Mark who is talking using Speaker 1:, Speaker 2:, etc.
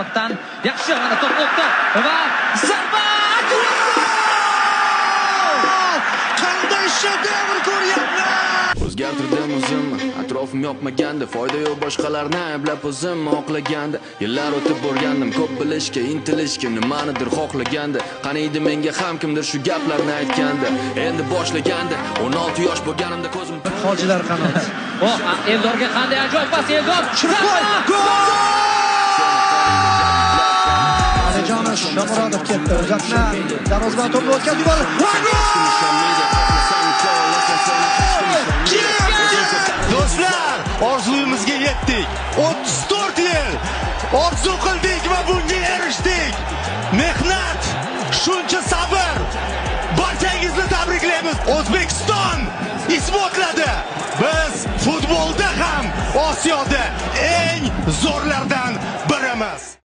Speaker 1: Qanotdan yaxshi, mana to'p o'tdi va zarba!
Speaker 2: Qanday shedevr ko'ryapmiz!
Speaker 3: O'zgartirdim o'zimni, atrofim yoqmaganda. Foyda yo'q boshqalarni ayblab, o'zimni oqlaganda. Yillar o'tib o'rgandim ko'p bilishga, intilishga, nimanidir xohlaganda. Qaniydi menga ham kimdir shu gaplarni aytganda. Endi boshlaganda, 16 yosh bo'lganimda ko'zim
Speaker 2: Hojilar qanot.
Speaker 1: Oh, Eldorga qanday ajoyib pas, Eldor!
Speaker 2: Shirkoy!
Speaker 1: Zarba!
Speaker 2: Gol! Alijonov Shomurodov ketdi. Uzatma. Darvozabon to'pni o'tkazib yubordi. Va gol!
Speaker 4: Do'stlar, orzuyimizga yetdik. 34 yil orzu qildik va bunga erishdik. Mehnat, shuncha sabr. Barchangizni tabriklaymiz. O'zbekiston isbotladi. Biz futbolda ham Osiyoda eng